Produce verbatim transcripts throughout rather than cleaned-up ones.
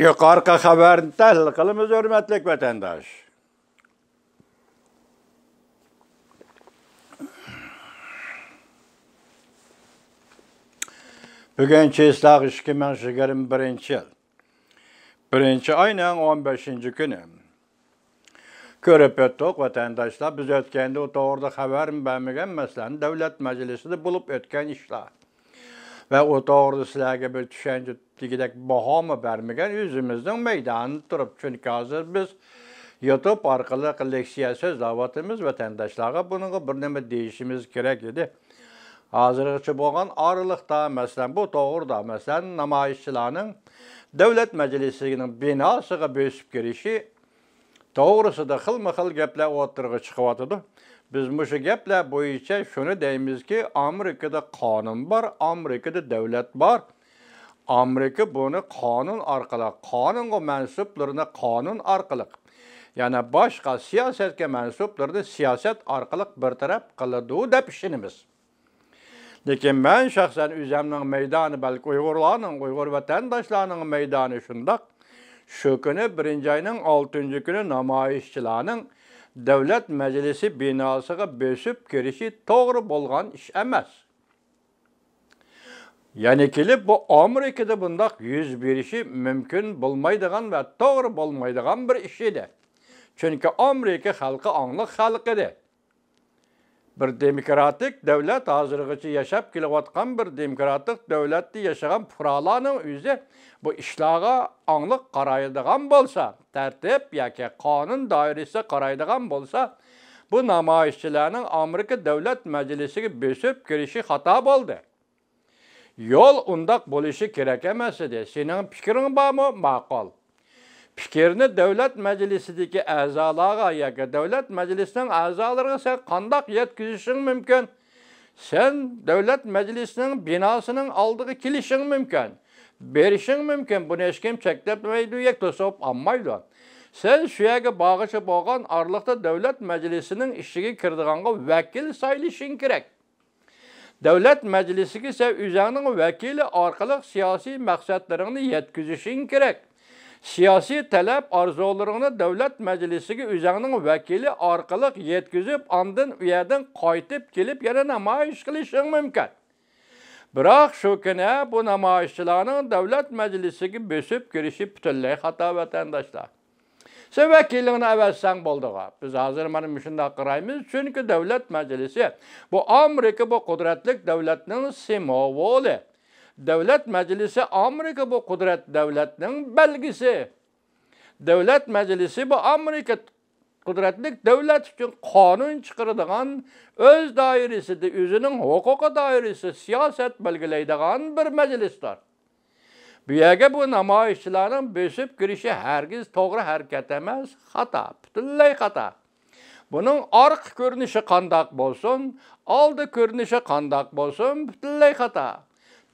يۇقىرىقى خەۋەرنى تەھلىل قىلىمىز، ھۆرمەتلىك ۋەتەنداش. بۈگۈن چىسلاق ئىككى مىڭ يىگىرمە بىرىنچى يىل، بىرىنچى ئاينىڭ ئون بەشىنچى كۈنى. كۆرۈپ ئۆتتۇق، ۋەتەنداشلار، بىز ئۆتكەندە ئۇ توغرىدا خەۋەرمۇ بەرمىگەن، مەسىلەن، دۆلەت مەجلىسىدە بولۇپ ئۆتكەن ئىشلار. ۋە ئۇ توغرىدا سىلەرگە بىر چۈشەنچە دېگۈدەك باھامۇ بەرمىگەن، ئۆزىمىزنىڭ مەيدانىدا تۇرۇپ. چۈنكى ھازىر بىز يۇتۇب ئارقىلىق لېكسىيە سۆزلەۋاتىمىز، ۋەتەنداشلارغا بۇنىڭغا بىر نېمە دېيىشىمىز كېرەك ئىدى. ھازىرغىچە بولغان ئارىلىقتا، مەسىلەن، بۇ توغرىدا، مەسىلەن، نامايىشچىلارنىڭ دۆلەت مەجلىسىنىڭ بىناسىغا بۆسۈپ كىرىشى توغرىسىدا خىلمۇ خىل گەپلەر ئوتتۇرىغا چىقىۋاتىدۇ. بىز مۇشۇ گەپلەر بويىچە شۇنى دەيمىزكى، ئامېرىكىدا قانۇن بار، ئامېرىكىدا دۆلەت بار. ئامېرىكا بۇنى قانۇن ئارقىلىق، قانۇنغا مەنسۇپلىرىنى قانۇن ئارقىلىق، يەنە باشقا سىياسەتكە مەنسۇپلىرىنى سىياسەت ئارقىلىق بىر تەرەپ قىلىدۇ دەپ ئىشىنىمىز. لېكىن مەن شەخسەن ئۆزەمنىڭ مەيدانى، بەلكى ئۇيغۇرلارنىڭ، ئۇيغۇر ۋەتەنداشلارنىڭ مەيدانى شۇنداق. شۇ كۈنى، بىرىنچى ئاينىڭ ئالتىنچى كۈنى نامايىشچىلارنىڭ دۆلەت مەجلىسى بىناسىغا بۆسۈپ كىرىشى توغرا بولغان ئىش ئەمەس. يەنە كېلىپ، بۇ ئامېرىكىدا بۇنداق يۈز بېرىشى مۇمكىن بولمايدىغان ۋە توغرا بولمايدىغان بىر ئىش ئىدى. چۈنكى ئامېرىكا خەلقى ئاڭلىق خەلق ئىدى. بىر دېموكراتىك دۆلەت، ھازىرغىچە ياشاپ كېلىۋاتقان بىر دېموكراتىك دۆلەتتە ياشىغان پۇقرالارنىڭ ئۆزى بۇ ئىشلارغا ئاڭلىق قارايدىغان بولسا، تەرتىپ ياكى قانۇن دائىرىسىدە قارايدىغان بولسا، بۇ نامايىشچىلارنىڭ ئامېرىكا دۆلەت مەجلىسىگە بۆسۈپ كىرىشى خاتا بولدى. يول ئۇنداق بولۇشى كېرەك ئەمەس ئىدى. سېنىڭ پىكرىڭ بارمۇ؟ ماقۇل. پىكىرنى دۆلەت مەجلىسىدىكى ئەزالارغا ياكى دۆلەت مەجلىسىنىڭ ئەزالىرىغا سەن قانداق يەتكۈزۈشۈڭ مۇمكىن؟ سەن دۆلەت مەجلىسىنىڭ بىناسىنىڭ ئالدىغا كېلىشىڭ مۇمكىن، بېرىشىڭ مۇمكىن، بۇنى ھېچكىم چەكلەپمەيدۇ ياكى توسۇپ ئالمايدۇ. سەن شۇ يەرگە بارغىچە بولغان ئارىلىقتا دۆلەت مەجلىسىنىڭ ئىچىگە كىرىدىغانغا ۋەكىل سايلىشىڭ كېرەك. دۆلەت مەجلىسىگە سەن ئۆزۈڭنىڭ ۋەكىلى ئارقىلىق سىياسىي مەقسەتلىرىڭنى يەتكۈزۈشۈڭ كېرەك. سىياسىي تەلەپ ئارزۇلىرىڭنى دۆلەت مەجلىسىگە ئۆزۈڭنىڭ ۋەكىلى ئارقىلىق يەتكۈزۈپ، ئاندىن ئۇ يەردىن قايتىپ كېلىپ يەنە نامايىش قىلىشىڭ مۇمكىن. بىراق شۇ كۈنى بۇ نامايىشچىلارنىڭ دۆلەت مەجلىسىگە بۆسۈپ كىرىشى پۈتۈنلەي خاتا، ۋەتەنداشلار. سەن ۋەكىلىڭنى ئەۋەتسەڭ بولدىغۇ. بىز ھازىر مانا مۇشۇنداق قارايمىز، چۈنكى دۆلەت مەجلىسى بۇ ئامېرىكا بۇ قۇدرەتلىك دۆلەتنىڭ سىمۋولى. دۆلەت مەجلىسى ئامېرىكا بۇ قۇدرەت دۆلەتنىڭ بەلگىسى. دۆلەت مەجلىسى بۇ ئامېرىكا قۇدرەتلىك دۆلەت ئۈچۈن قانۇن چىقىرىدىغان، ئۆز دائىرىسىدە، ئۆزىنىڭ ھوقۇقى دائىرىسىدە سىياسەت بەلگىلەيدىغان بىر مەجلىستۇر. بۇ يەرگە بۇ نامايىشچىلارنىڭ بۆسۈپ كىرىشى ھەرگىز توغرا ھەرىكەت ئەمەس، خاتا، پۈتۈنلەي خاتا. بۇنىڭ ئارقا كۆرۈنۈشى قانداق بولسۇن، ئالدى كۆرۈنۈشى قانداق بولسۇن، پۈتۈنلەي خاتا.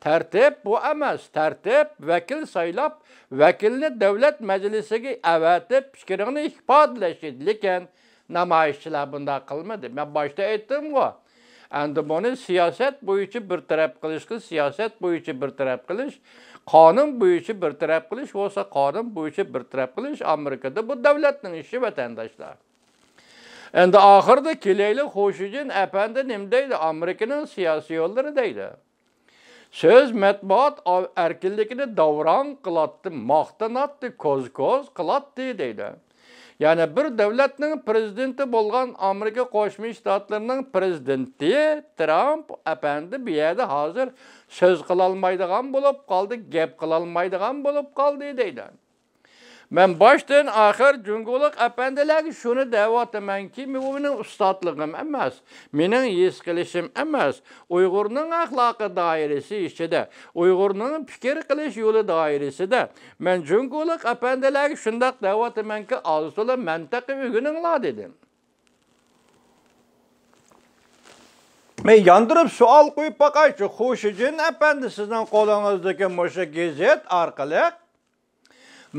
تەرتىپ بۇ ئەمەس، تەرتىپ ۋەكىل سايلاپ، ۋەكىلنى دۆلەت مەجلىسىگە ئەۋەتىپ پىكرىڭنى ئىپادىلەش ئىدى. لېكىن نامايىشچىلار بۇنداق قىلمىدى. مەن باشتا ئېيتتىمغۇ، ئەمدى بۇنى سىياسەت بويىچە بىر تەرەپ قىلىشقا سىياسەت بويىچە بىر تەرەپ قىلىش، قانۇن بويىچە بىر تەرەپ قىلىش بولسا قانۇن بويىچە بىر تەرەپ قىلىش ئامېرىكىدا بۇ دۆلەتنىڭ ئىشى، ۋەتەنداشلار. ئەمدى ئاخىرىدا كېلەيلى، خۇشىجىن ئەپەندى نېمە دەيدۇ؟ ئامېرىكىنىڭ سىياسىي يوللىرى دەيدۇ. سۆز، مەتبۇئات ئەركىنلىكىنى داۋراڭ قىلاتتى، ماختىناتتى، كوز-كوز قىلاتتى دەيدۇ. يەنى بىر دۆلەتنىڭ پرېزىدېنتى بولغان ئامېرىكا قوشما شتاتلىرىنىڭ پرېزىدېنتى ترامپ ئەپەندى بۇ يەردە ھازىر سۆز قىلالمايدىغان بولۇپ قالدى، گەپ قىلالمايدىغان بولۇپ قالدى دەيدۇ. مەن باشتىن ئاخىر جۇڭگولۇق ئەپەندىلەرگە شۇنى دەۋاتىمەنكى، بۇ مېنىڭ ئۇستازلىقىم ئەمەس، مېنىڭ ھېس قىلىشىم ئەمەس. ئۇيغۇرنىڭ ئەخلاقى دائىرىسى ئىچىدە، ئۇيغۇرنىڭ پىكىر قىلىش يولى دائىرىسىدە مەن جۇڭگولۇق ئەپەندىلەرگە شۇنداق دەۋاتىمەنكى، ئاز تولا مەنتىقى ئۆگىنىڭلار دېدىم. مەن ياندۇرۇپ سوئال قويۇپ باقايچۇ، خۇشىجىن ئەپەندى، سىزنىڭ قولىڭىزدىكى مۇشۇ گېزىت ئارقىلىق،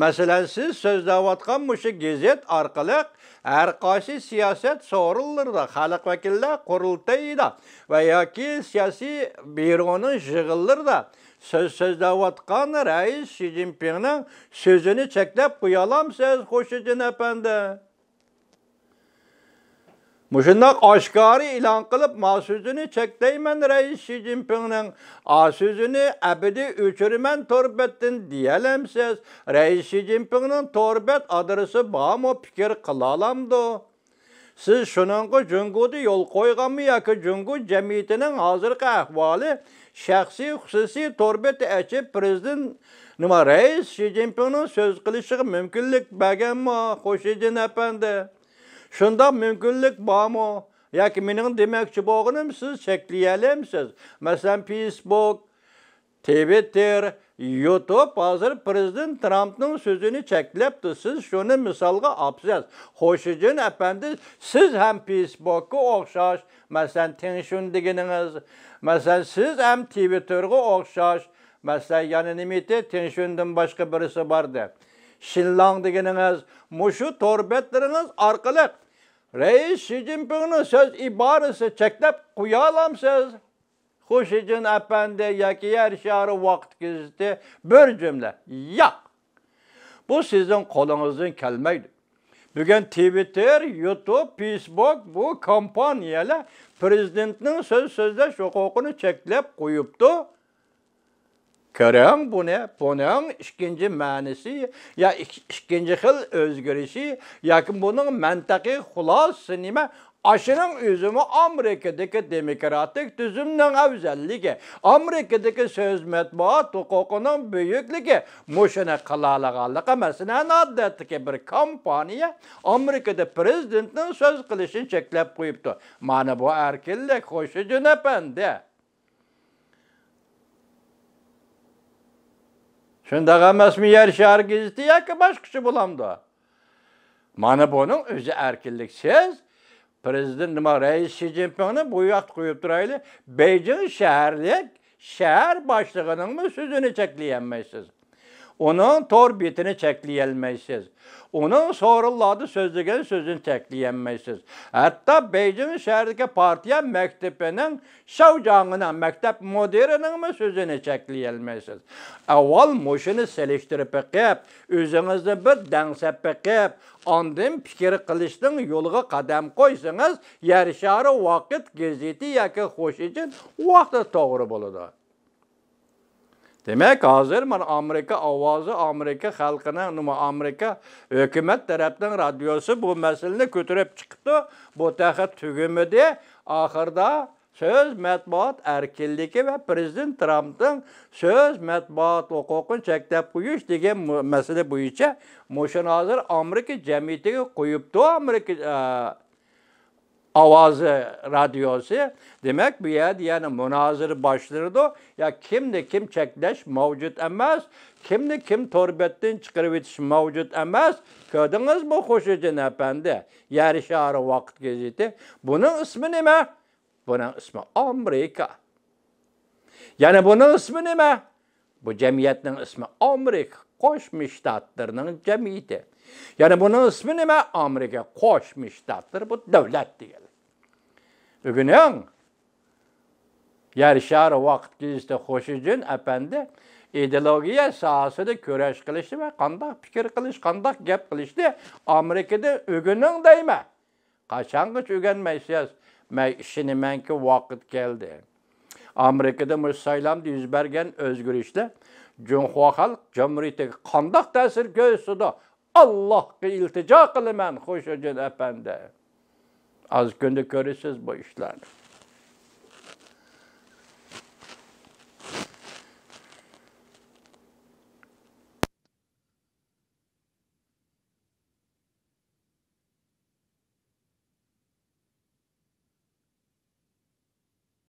مەسىلەن، سىز سۆزلەۋاتقان مۇشۇ گېزىت ئارقىلىق ھەر قايسى سىياسەت سورۇنلىرىدا، خەلق ۋەكىللەر قۇرۇلتىيىدا ۋە ياكى سىياسىي بيۇرونىڭ يىغىنلىرىدا سۆز سۆزلەۋاتقان رەئىس شى جىنپىڭنىڭ سۆزىنى چەكلەپ قويالامسىز، خۇشىجىن ئەپەندى؟ مۇشۇنداق ئاشكارا ئېلان قىلىپ، ما سۆزىنى چەكلەيمەن رەئىس شى جىنپىڭنىڭ، ئا سۆزىنى ئەبەدىي ئۆچۈرىمەن تور بەتتىن دېيەلەمسىز؟ رەئىس شى جىنپىڭنىڭ تور بەت ئادرېسى بارمۇ؟ پىكىر قىلالامدۇ؟ سىز شۇنىڭغا جۇڭگودا يول قويغانمۇ ياكى جۇڭگو جەمئىيىتىنىڭ ھازىرقى ئەھۋالى، شەخسىي، خۇسۇسىي تور بېتى ئېچىپ، پىرېزىدېنت، نېمە، رەئىس شى جىنپىڭنىڭ سۆز قىلىشىغا مۇمكىنلىك بەرگەنمۇ، خۇشىجىن ئەپەندى؟ شۇنداق مۇمكىنلىك بارمۇ؟ ياكى مېنىڭ دېمەكچى بولغىنىم، سىز چەكلىيەلەمسىز؟ مەسىلەن، فېيسبوك، تىۋىتتېر، يۇتۇب ھازىر پىرېزىدېنت ترامپنىڭ سۆزىنى چەكلەپتۇ. سىز شۇنى مىسالغا ئاپسىز. خۇشىجىن ئەپەندى، سىز ھەم فېيسبوكقا ئوخشاش، مەسىلەن، تىڭشۈن دېگىنىڭىز، مەسىلەن، سىز ھەم تىۋىتتېرغا ئوخشاش، مەسىلەن، يەنە نېمىتى، تىڭشۈندىن باشقا بىرسى باردى. شىنلاڭ دېگىنىڭىز، مۇشۇ تور بەتلىرىڭىز ئارقىلىق رەئىس شى جىنپىڭنىڭ سۆز ئىبارىسى چەكلەپ قويالامسىز؟ خۇشىجىن ئەپەندى ياكى يەر شارى ۋاقىت گېزىتى، بىر جۈملە، ياق! بۇ سىزنىڭ قولىڭىزدىن كەلمەيدۇ. بۈگۈن تىۋىتتېر، يۇتۇب، فېيسبوك، بۇ كومپانىيەلەر پىرېزىدېنتنىڭ سۆز سۆزلەش ھوقۇقىنى چەكلەپ قويۇپتۇ. كۆرۈڭ بۇنى، بۇنىڭ ئىككىنچى مەنىسى يا ئىك-، ئىككىنچى خىل ئۆزگىرىشى ياكى بۇنىڭ مەنتىقىي خۇلاسىسى نېمە؟ ئاشۇنىڭ ئۆزىمۇ ئامېرىكىدىكى دېموكراتىك تۈزۈمنىڭ ئەۋزەللىكى، ئامېرىكىدىكى سۆز مەتبۇئات ھوقۇقىنىڭ بۈيۈكلۈكى، مۇشۇنى قىلالىغانلىقى، مەسىلەن، ئادەتتىكى بىر كومپانىيە ئامېرىكىدا پىرېزىدېنتنىڭ سۆز قىلىشىنى چەكلەپ قويۇپتۇ. مانا بۇ ئەركىنلىك، خۇشىجىن ئەپەندى. شۇنداق ئەمەسمۇ يەر شارى گېزىتى ياكى باشقىچە بولامدۇ؟ مانا بۇنىڭ ئۆزى ئەركىنلىك. سىز پىرېزىدېنت، نېمە، رەئىس شى جىنپىڭنى بۇ ياقتا قويۇپ تۇرايلى، بېيجىڭ شەھەرلىك شەھەر باشلىقىنىڭمۇ سۆزىنى چەكلىيەلمەيسىز. ئۇنىڭ تور بېتىنى چەكلىيەلمەيسىز. ئۇنىڭ سورۇنلاردا سۆزلىگەن سۆزىنى چەكلىيەلمەيسىز. ھەتتا بېيجىڭ شەھىرىدىكى پارتىيە مەكتىپىنىڭ شاۋجاڭىنىڭ مەكتەپ مۇدىرىنىڭمۇ سۆزىنى چەكلىيەلمەيسىز. ئاۋۋال مۇشۇنى سېلىشتۇرۇپ بېقىپ، ئۆزىڭىزنى بىر دەڭسەپ بېقىپ، ئاندىن پىكىر قىلىشنىڭ يولىغا قەدەم قويسىڭىز، يەر شارى ۋاقىت گېزىتى ياكى خۇشىجىن ۋاقتى توغرا بولىدۇ. دېمەك، ھازىر مانا ئامېرىكا ئاۋازى، ئامېرىكا خەلقىنىڭ، نېمە، ئامېرىكا ھۆكۈمەت تەرەپنىڭ رادىيوسى بۇ مەسىلىنى كۆتۈرۈپ چىقىپتۇ. بۇ تېخى تۈگىمىدى. ئاخىرىدا سۆز مەتبۇئات ئەركىنلىكى ۋە پىرېزىدېنت ترامپنىڭ سۆز مەتبۇئات ھوقۇقىنى چەكلەپ قويۇش دېگەن مۇ-، مەسىلە بويىچە مۇشۇنى ھازىر ئامېرىكا جەمئىيىتىگە قويۇپتۇ. ئامېرىكا، ئە، ئاۋازى رادىيوسى. دېمەك، بۇ يەردە يەنە مۇنازىرە باشلىنىدۇ. يا كىمنى كىم چەكلەش مەۋجۇت ئەمەس، كىمنى كىم تور بەتتىن چىقىرىۋېتىش مەۋجۇت ئەمەس. كۆردىڭىزمۇ، خۇشىجىن ئەپەندى؟ يەر شارى ۋاقىت گېزىتى. بۇنىڭ ئىسمى نېمە؟ بۇنىڭ ئىسمى ئامېرىكا. يەنە بۇنىڭ ئىسمى نېمە؟ بۇ جەمئىيەتنىڭ ئىسمى ئامېرىكا قوشما شتاتلىرىنىڭ جەمئىيىتى. يەنە بۇنىڭ ئىسمى نېمە؟ ئامېرىكا قوشما شتاتلىرى، بۇ دۆلەت دېگەن. ئۆگىنىڭ. يەر شارى ۋاقىت گېزىتى، خۇشىجىن ئەپەندى ئىدېئولوگىيە ساھەسىدە كۈرەش قىلىشنى ۋە قانداق پىكىر قىلىش، قانداق گەپ قىلىشنى ئامېرىكىدا ئۆگىنىڭ دەيمەن. قاچانغىچە ئۆگەنمەيسىز؟ مەن ئىشىنىمەنكى، ۋاقىت كەلدى. ئامېرىكىدا مۇشۇ سايلامدا يۈز بەرگەن ئۆزگىرىشلەر جۇڭخۇا خەلق جۇمھۇرىيىتىگە قانداق تەسىر كۆرسىتىدۇ؟ ئاللاھقا ئىلتىجا قىلىمەن، خۇشىجىن ئەپەندى. ئاز كۈندە كۆرىسىز بۇ ئىشلارنى.